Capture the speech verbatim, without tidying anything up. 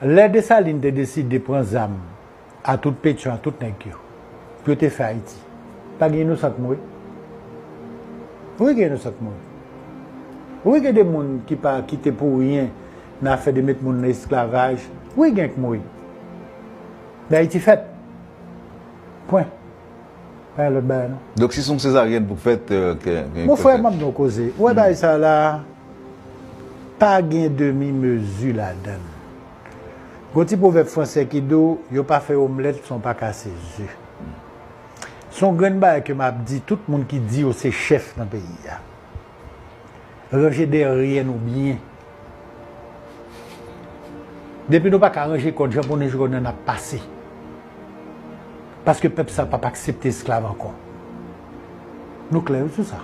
Lè Desalin te deside pran zam a tout Petyon, a tout nèg yo, pou yo te fè Ayiti, pa gen inosan k mouri? Wi, gen inosan k mouri. Wi, gen de moun ki pa kite pou ryen nan afè de met moun nan esklavaj. Wi, gen k mouri. Men Ayiti fèt. Pwen. Pa gen lòt bagay, non. Donk, si se yon sezaryèn pou fèt, euh, ke, ke, Mon frè, m ap di w koze. Ou wè bagay sa la, pa gen demi mezi ladan l. Gon ti pwovèb fransè ki di w, yo pa fè omlèt san w pa kase ze. Se yon grenn bagay ke m ap di tout moun ki di yo se chèf nan peyi a. Ranje dèyè nou byen. Depi nou pa ka ranje kò n jan pou nou jwenn n ap pase. Paske pèp sa p ap aksepte esklav ankò. Nou klè wi sou sa.